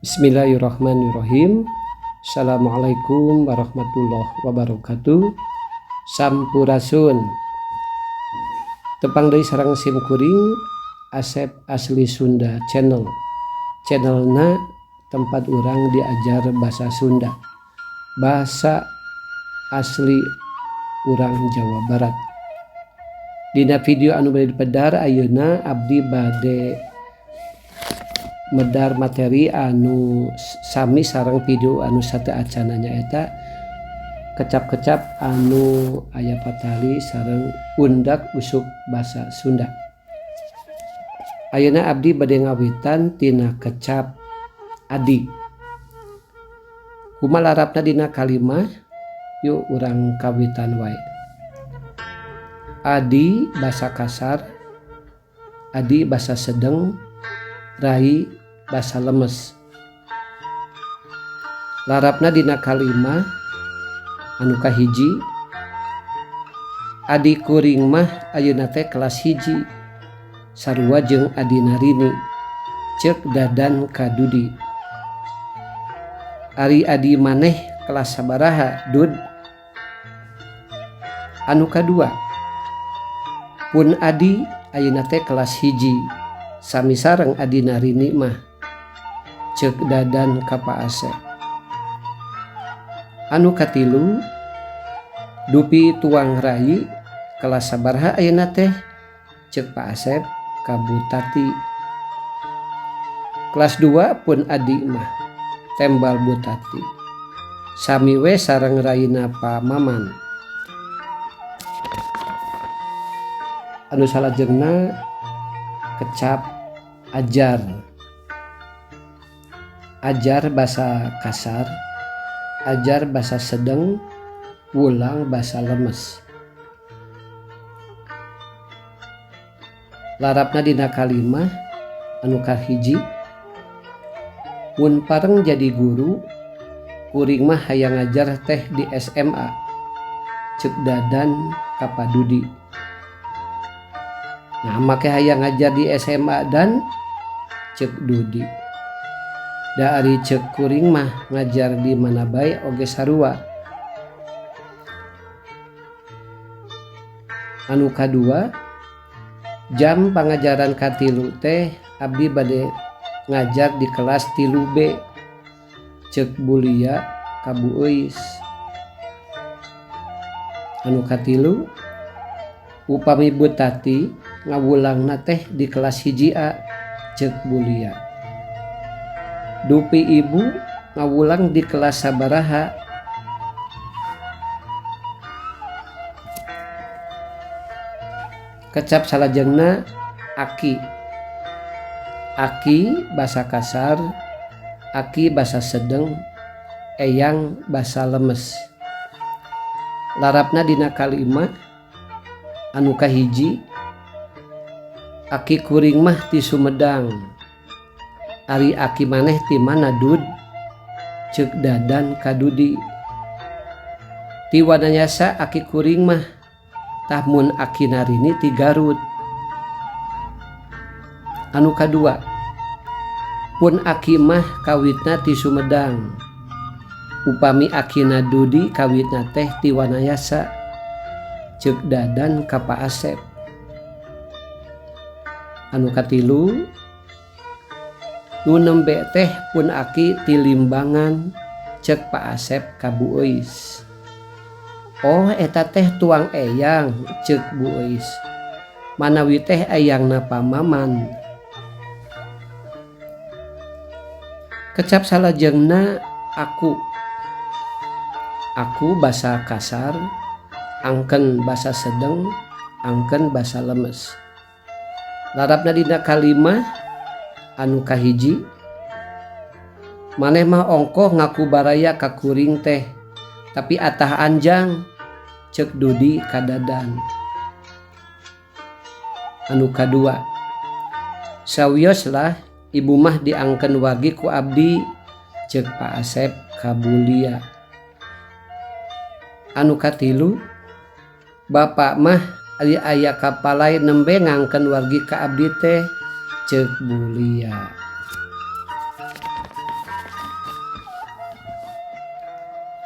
Bismillahirrahmanirrahim. Assalamualaikum warahmatullahi wabarakatuh. Sampurasun. Tepang deui sareng sim kuring Asep Asli Sunda Channel. Channelna tempat urang diajar bahasa Sunda. Bahasa asli urang Jawa Barat. Dina video anu bade dipedar ayeuna abdi bade medar materi anu sami sareng video anu sateuacanna nyaeta kecap-kecap anu aya patali sareng undak usuk basa Sunda. Ayeuna abdi bade ngawitan tina kecap adi. Kumaha larapna dina kalimah? Yuk urang kawitan wae. Adi basa kasar, adi basa sedeng, rai basa lemes. Larapna dina kalimah anu kahiji, adi kuring mah ayeuna teh kelas 1 sarua jeung adina Rini, ceuk Dadan ka Dudi. Ari adi maneh kelas sabaraha, Dud? Anu kadua, pun adi ayeuna teh kelas 1 sami sareng adina Rini mah, ceuk Dadan ka Pak Asep. Anu katilu, dupi tuang rai kelas sabaraha ayeuna teh, ceuk Pak Asep ka Bu Tati. Kelas 2 pun adi mah, tembal Bu Tati. Sami we sareng raina Pak Maman. Anu salajengna kecap ajar. Ajar basa kasar, ajar basa sedeng, wulang basa lemes. Larapna dina kalimah anu kahiji, mun pareng jadi guru, kuring mah hayang ngajar teh di SMA, ceuk Dadan ka Pak Dudi. Nah, make hayang ngajar di SMA dan ceuk Dudi. Da ari ceuk kuring mah ngajar di mana bae oge sarua. Anu kadua, jam pangajaran katilu teh abdi bade ngajar di kelas 3B, ceuk Bulia ka Bu Euis. Anu katilu, upami Bu Tati ngawulangna teh di kelas 1A, ceuk Bulia. Dupi ibu ngawulang di kelas sabaraha? Kecap salajengna aki. Aki basa kasar, aki basa sedeng, eyang basa lemes. Larapna dina kalimah anu kahiji, aki kuring mah ti Sumedang. Ari aki maneh ti mana, Dud? Ceuk Dadan ka Dudi. Ti Wanayasa aki kuring mah, tah mun aki Narini ti Garut. Anu kadua, pun aki mah kawitna ti Sumedang. Upami akina Dudi kawitna teh ti Wanayasa, ceuk Dadan ka Pak Asep. Anu katilu, nu nembe teh pun aki ti Limbangan, ceuk Pak Asep ka Bu Euis. Oh, eta teh tuang eyang, ceuk Bu Euis. Manawi teh eyangna Pak Maman. Kecap salajengna aku. Aku basa kasar, angken basa sedeng, angken basa lemes. Larapna dina kalimah anu kahiji, maneh mah ongkoh ngaku baraya ka kuring teh, tapi atah anjang, ceuk Dudi ka Dadan. Anu kadua, sawios lah ibu mah diangken wargi ku abdi, ceuk Pak Asep ka Bulia. Anu katilu, bapak mah ari aya kapalai nembe ngangken wargi ka abdi teh, ceuk Bulia.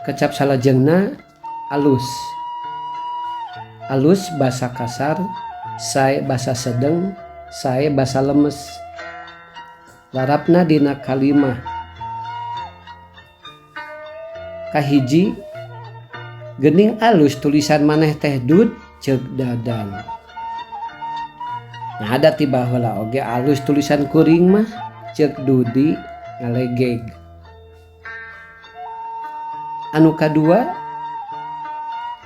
Kecap salajengna alus. Alus basa kasar, sae basa sedeng, sae basa lemes. Larapna dina kalimah. Kahiji, geuning alus tulisan maneh teh Dud, ceuk Dadan. Nah da ti baheula oge alus tulisan kuring mah, ceuk Dudi ngalegeg. Anu kadua,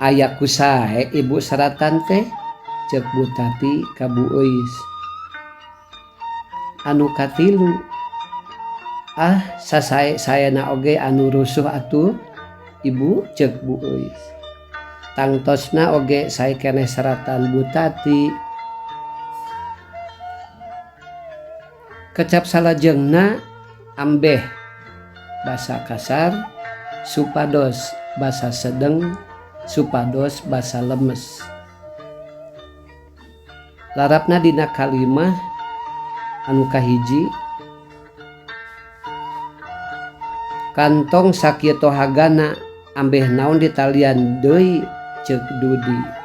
aya ku sae ibu seratan teh, ceuk Bu Tati ka Bu Euis. Anu katilu, ah sasae-saena oge anu rusuh atuh ibu, ceuk Bu Euis. Tangtosna oge sae keneh seratan Bu Tati. Kecap salajengna ambeh basa kasar, supados basa sedeng, supados basa lemes. Larapna dina kalimah anu kahiji, kantong sakitu hagana ambeh naon ditalian deui, ceuk Dudi.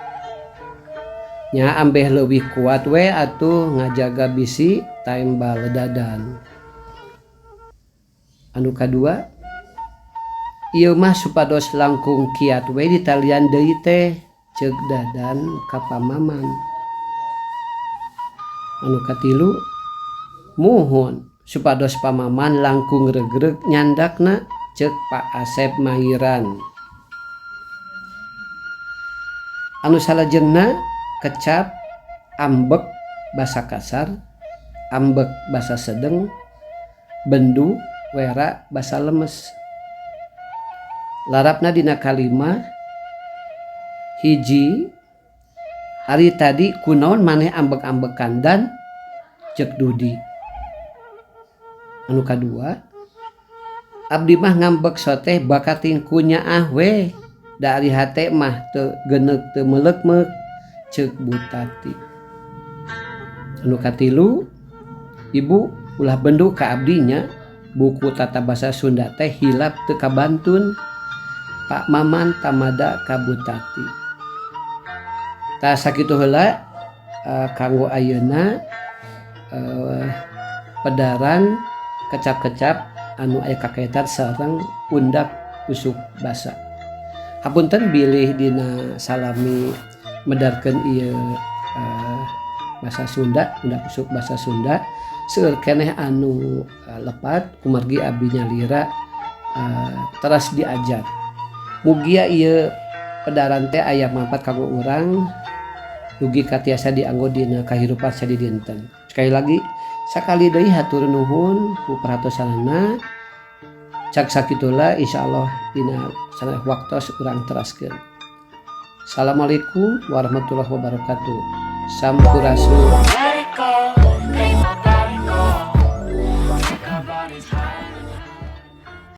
Nya ambeh leuwih kuat we atuh ngajaga bisi taembal Dadan. Anu kadua, ieu mah supados langkung kiat we ditalian deui teh, ceuk Dadan ka Pamaman. Anu katilu, muhun supados Pamaman langkung regreg nyandakna, ceuk Pak Asep Mairan. Anu salajengna kecap ambek basa kasar, ambek basa sedeng, bendu wera basa lemes. Larapna dina kalimah hiji, ari tadi kunaon maneh ambek-ambekan Dan, ceuk Dudi. Anu kadua, abdi mah ngambek soteh bakating kunyaah we, da ari hate mah teu geuneuk teu meuleuk-meuk, ceuk Bu Tati. Anu katilu, ibu ulah bendu ka abdi nya, buku tata basa Sunda teh hilap teu kabantun, Pak Maman tamada ka Bu Tati. Tah sakitu heula kanggo ayeuna pedaran kecap-kecap anu aya kakaitan sareng undak usuk basa. Hapunten bilih dina salami medarkeun ieu basa Sunda, undak usuk basa Sunda, seueur keneh anu lepat kumargi abdi nyalira teras diajar. Mugia ieu pedaran teh aya manfaat kanggo urang dugi ka tiasa dianggo dina kahirupan sadidinten. Sekali lagi, sakali deui hatur nuhun ku perhatosanana. Cak sakitula, insyaallah dina sanes waktos urang teraskeun. Assalamualaikum warahmatullahi wabarakatuh. Sampurasun.